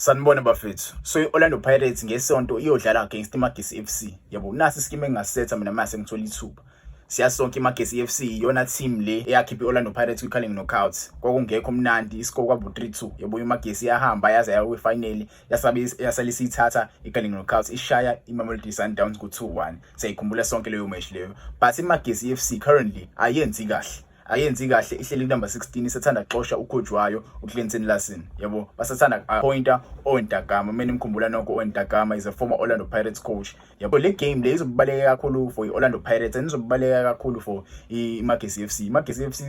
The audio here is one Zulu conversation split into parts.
Sanibona bafethu. So i-Orlando Pirates ngesonto iyodlala against iMagesi FC. Yabo, nasi iskimu engingasetha mina mase ngithola ithuba. Siyasonke, iMagesi FC iyona team le eyakhipha i-Orlando Pirates kwi-Carling Knockout. Kwakungekho mnandi, iscore kwabo 3-2. Yabo, iMagesi yahamba yaze yaya kwi-final, yasabe yasale isiyithatha i-Carling Knockout, ishaya iMamelodi Sundowns ku-2-1. Siyayikhumbula sonke leyo match leyo. But iMagesi FC currently ayenzi kahle. Ayenzi kahle, ihleli number 16, isathanda xosha ucoach wayo uClinton Larsen, yabo. Basathanda appointa Owen Da Gama. Mina nimkhumbula nonke, Owen Da Gama is a former Orlando Pirates coach, yabo. Le game le izobaleka kakhulu for iOrlando Pirates and izobaleka kakhulu for iMagesi FC. IMagesi FC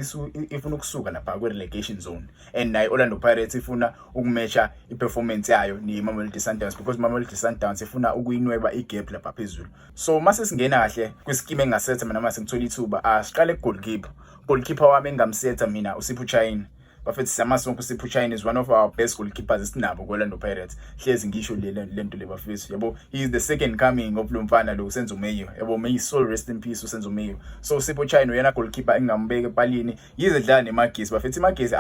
ifuna ukusuka lapha kwi relegation zone and nayo Orlando Pirates ifuna ukumatcha iperformance yayo neMamelodi Sundowns, because Mamelodi Sundowns ifuna ukuyinweba igap lapha phezulu. So mase singena kahle kwischeme engasetha mina mase ngithola ithuba, asiqale goalkeeper. Goalkeeper wami engamsetha mina uSipho Chaine. Bafethu, siyamazi sonke uSipho Chaine is one of our best goalkeepers esinabo ku-Orlando Pirates. Hlezi ngisho le lento le, bafethu, yabo. He is the second coming of lo mfana lo uSenzo Meyiwa, yabo. May his soul rest in peace, uSenzo Meyiwa. So uSipho Chaine uyena goalkeeper engingambeka epalini, yize dlala neMagesi. Bafethu, iMagesi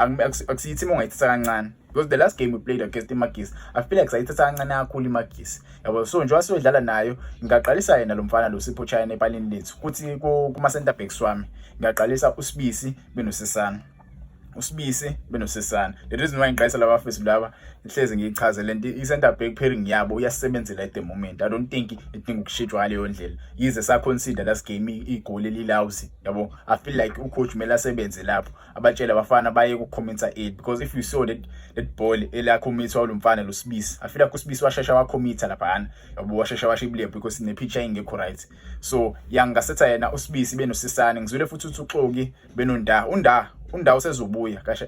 akusiyi team ongayithatha kancane, because the last game we played against iMagesi, I feel like sayithatha kancane kakhulu iMagesi, yabo. So njengoba siyodlala nayo, ngingaqalisa yena lo mfana lo Sipho Chaine epalini lethu. Kuthi kuma center backs wami ngingaqalisa uSibisi benoSesana, uSibisi benoSesana. The reason why ngiqalisa laba bafethu laba, ihleze ngiyichaze lento, i-center back pairing yabo uyasebenzela at the moment. I don't think idinga ukushintshwa ngaleyo ndlela, yize sa concede last game igoli elilawuzi, yabo. I feel like ucoach kumele asebenze lapho, abatshele abafana baye ku-commit early, because if you saw that ball elacommithwa lo mfana lo Sibisi, I feel like uSibisi washesha wacommitha laphana, yabo, washesha washibuleya because ne-pitch ingekho right. So yangasetha yena uSibisi benoSisane. Ngizwile futhi ukuthi uXoki benoNda, uNda usezobuya kasha.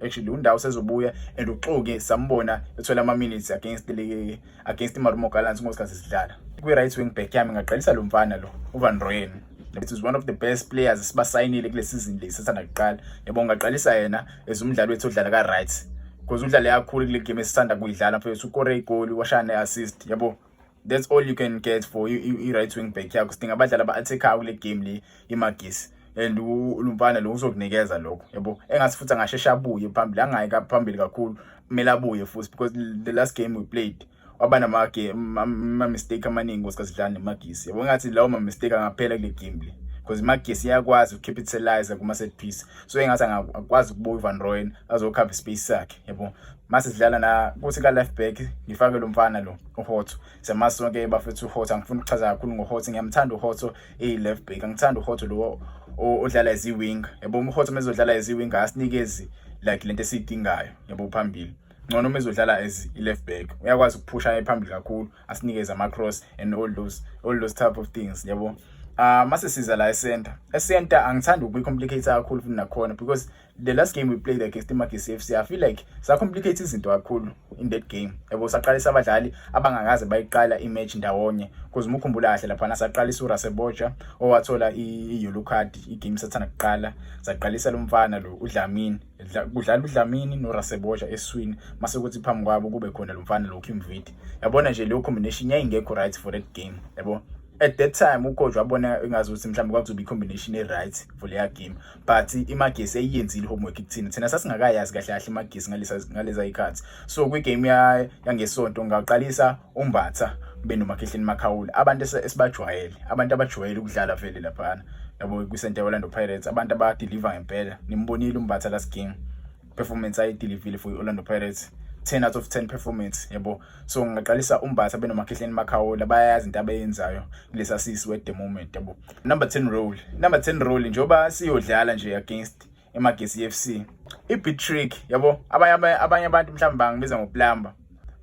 Actually uNda usezobuya and uXoki sambona ethola ama minutes against iMarumo Gallants ngosikhathi sidlala. Kwi right wing back yami ngaqalisa lo mfana lo uVan Rooyen. It is one of the best players esibasayinile kule season le sithanda kuqala, yabo. Ngaqalisa yena as umdlali wethu odlala ka right, because udlale kakhulu kule game esithanda kuyidlala, mfethu. Ukore igoli, washaya ne-assist, yabo. That's all you can get for i-right wing back yakho. Sidinga abadlali aba-attack-ayo kule game le iMagesi, and lumfana lo uzokunikeza lokho, yabo. Engathi futhi angasheshe abuye phambili, angayi phambili kakhulu, kumele abuye futhi, because the last game we played waba nama-mistake amaningi ngosikhathi sidlala neMagesi, yabo. Engathi lawo ma-mistake angaphela kule game le, because iMagesi iyakwazi ukucapitalize kuma-set piece. So engathi angakwazi ukubuya uVan Rooyen azokhava ispace sakhe, yabo. Mase sidlala na kuthi ka left back ngifake lo mfana lo uHotto. Siyamazi sonke bafethu uHotto, angifuni ukuchaza kakhulu ngoHotto. Ngiyamthanda uHotto eyi left back, angithanda uHotto lo odlala as i-wing, yabo. UHotto mezodlala as i-wing asinikezi like lento esiyidingayo, yabo, phambili. Ngcono uma ezodlala as i-left back, uyakwazi ukuphusha phambili kakhulu, asinikeze ama-cross and all those type of things, yabo. Mase siza la e-center, e-center angithandi ukuyicomplicate kakhulu futhi nakhona, because the last game we played against iMagesi FC, I feel like sa complicate izinto kakhulu in that game, yabo. Saqalisa abadlali abangakaze bayiqala imatch ndawonye, because uma ukhumbula kahle lapha saqalisa uRasebotja owathola i-yellow card igame sathanda kuqala. Saqalisa lo mfana lo uDlamini, kudlala uDlamini noRasebotja eswini, mase kuthi phambi kwabo kube khona lo mfana lo Kimvidi. Yabona nje, leyo combination yayingekho right for that game, yabo. At that time ucoach wabona engazuthi mhlawumbe kwakuzoba i-combination e-right for leya game, but iMagesi eyiyenzile homework kuthina. Thina sasingakayazi kahle kahle iMagesi ngaleza ikhathi. So kwigame yangesonto ngaqalisa uMbatha benoMakhehleni Makhawula, abantu esibajwayele, abantu abajwayele ukudlala vele laphana, yabo, kwi-center Orlando Pirates, abantu abadeliver ngempela. Nimbonile uMbatha last game, performance ayideliverile for i-Orlando Pirates, 10 out of 10 performance, yabo. So ngingaqalisa uMbatha benoMakhehleni Makhawula, bayayazi into abayenzayo kulesa sisu at the moment, yabo. Number 10 role, number 10 role, njengoba siyodlala nje against eMagesi FC, i bit trick, yabo. Abanye abantu mhlawumbe bangibiza ngoplumber,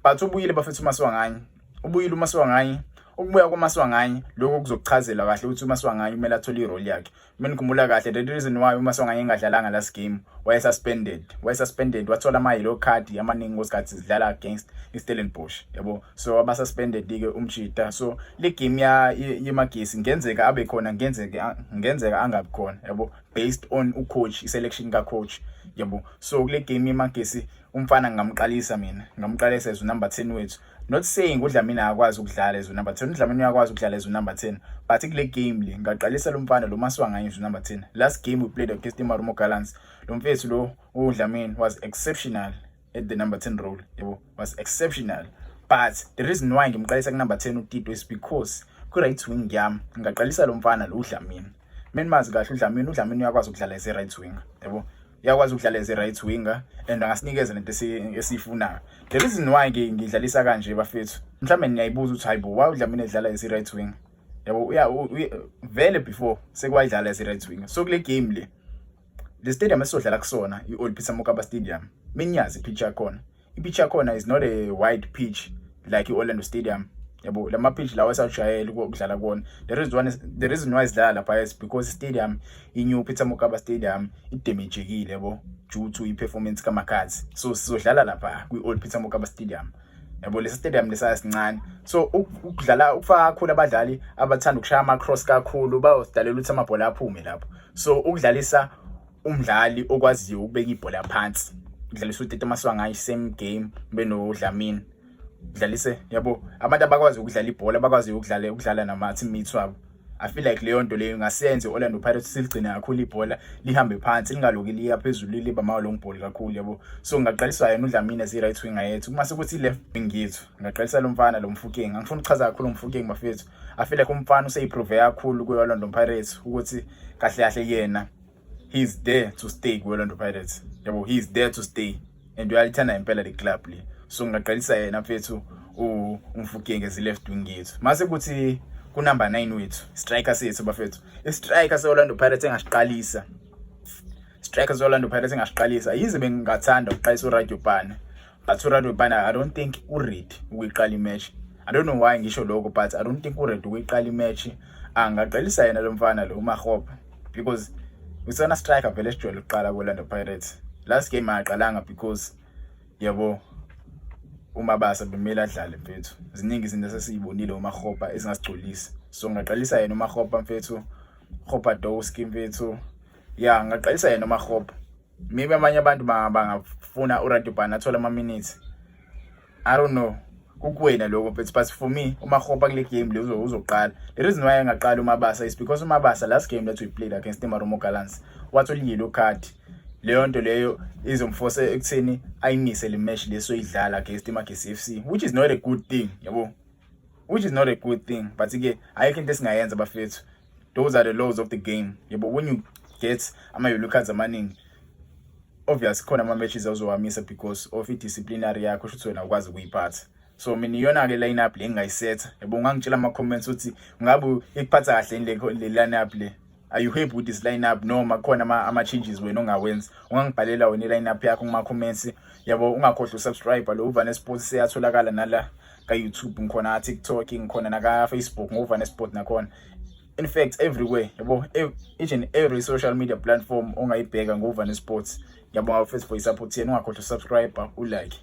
but ubuyile bafethu uMaswanganyi, ubuyile uMaswanganyi. Ukubuya kwaMaswanganyi lokho kuzokuchazela kahle ukuthi uMaswanganyi kumele athole irole yakhe. Mina ngikhumbula kahle, the reason why uMaswanganyi engadlalanga last game, waye suspended, waye suspended, wathola ama yellow card amaningi ngosikhathi sidlala against iStellenbosch, yabo. So aba suspended ke umjita, so le game ya yeMagesi ngenzeka abe khona, ngenzeka angabi khona, yabo, based on ucoach, iselection ka coach, yabo. So kule game yeMagesi umfana ngingamqalisa mina, ngingamqalisa as number 10 wethu. Not saying uDlamini akakwazi ukudlala as number 10, uDlamini uyakwazi ukudlala as number 10, but kule game le ngaqalisa lo mfana lo Maswanganyi as number 10. Last game we played against iMarumo Gallants, lo mfethu lo uDlamini was exceptional. at the number 10 role, yabo, was exceptional. But the reason why ngimqalisa ku number 10 uTito is because ku right wing yami ngingaqalisa lo mfana lo uDlamini. Menimazi kahle uDlamini, uDlamini uyakwazi ukudlala as a right winger, yabo, uyakwazi ukudlala as a right winger and angasinikeza lento esiyifunayo. The reason why ngidlalisa kanje, bafethu, mhlawumbe niyayibuza ukuthi, "Hayibo, why uDlamini edlala as a right winger?" Yabo, uya vele before sekwayidlala as a right winger. So kule game le, le stadium esizodlala kusona, i-Old Peter Mokaba Stadium, meniyazi i-pitch yakhona, i-pitch yakhona is not a wide pitch like i-Orlando Stadium, yabo, lama pitch lawa esajwayele ukudlala kuwona. The reason why sidlala lapha is because stadium, i-New Peter Mokaba Stadium, idamagekile, yabo, due to i-performance kaMakhadzi. So sizodlala lapha kwi-Old Peter Mokaba Stadium, yabo, lesi stadium lesaya sincane. So ukudlala, ukufaka kakhulu abadlali abathanda ukushaya ama-cross kakhulu, bayosidalela ukuthi amabhola aphume lapho. So ukudlalisa umdlali okwaziyo ukubeka ibhola phansi, udlalisa uTito Maswanganyi same game benoDlamini, udlalise, yabo, abantu abakwazi ukudlala ibhola, abakwazi ukudlala nama teammates wabo. I feel like leyo nto leyo ingasenza i-Orlando Pirates siligcine kakhulu ibhola, lihambe phansi, lingaloki liya phezulu, liba ama long ball kakhulu, yabo. So ngingaqaliswa yena uDlamini as i-right winger yethu. Uma sekuthi i-left wing yethu, ngingaqalisa lo mfana lo Mofokeng. Angifuni ukuchaza kakhulu uMofokeng, bafethu. I feel like umfana useyiprove kakhulu kwi-Orlando Pirates ukuthi kahle kahle yena he's there to stay kwi-Orlando Pirates, yabo, he's there to stay and uyalithanda impela le club le. So ngingaqalisa yena, mfethu, uMofokeng as i-left wing yethu. Mase kuthi ku number 9 wethu, striker sethu, bafethu, i-striker se-Orlando Pirates engasiqalisa, striker se-Orlando Pirates engasiqalisa, yize bengingathanda ukuqalisa uRadiopane, but uRadiopane I don't think uready ukuyiqala imatch. I don't know why ngisho lokho, but I don't think uready ukuyiqala imatch. Angaqalisa yena lo mfana lo uMakgopa because usona striker vele esijwayele ukuqala ku-Orlando Pirates. Last game akaqalanga because, yabo, uMabasa bemele adlale, mfethu. Ziningi izinto esesiyibonile uMakgopa ezingasigculisi, so ngingaqalisa yena uMakgopa, mfethu, Khopadowski, mfethu. Ya, ngingaqalisa yena uMakgopa. Maybe abanye abantu bangafuna uRadiopane athole ama minutes, I don't know, kukuwena lokho, mfethu, but for me uMakgopa kule game le uzoqala. The reason why engaqala uMabasa is because uMabasa, last game that we played against iMarumo Gallants, wathola i-yellow card. Leyo nto leyo izomforce ekutheni ayimise le match leso idlala against iMagesi FC, which is not a good thing, yabo, which is not a good thing. But ke ayikho into esingayenza, bafethu. Those are the laws of the game, yabo. When you get ama yellow cards amaningi, obvious khona ama matches awuzowamisa because of i-disciplinary yakho, kusho ukuthi wena ukwazi ukuyiphatha. So mina iyona ke line up le engingayisetha, yabo. Ungangitshela ama comments ukuthi ngabe ikuphatha kahle le line up le. Are you happy with this lineup noma khona ama changes wena ongawenza? Ungangibhalela wena i-lineup yakho kuma comments, yabo. Ungakhohlwa usubscribe lo Uvane Sports. Siyatholakala nala ka YouTube, ngikhona ka TikTok, ngikhona na ka Facebook ngoVane Sport nakhona, in fact everywhere, yabo, each and every social media platform ongayibheka ngoVane Sports. Ngiyabonga first for i-support yenu. Ungakhohlwa usubscribe, ulike.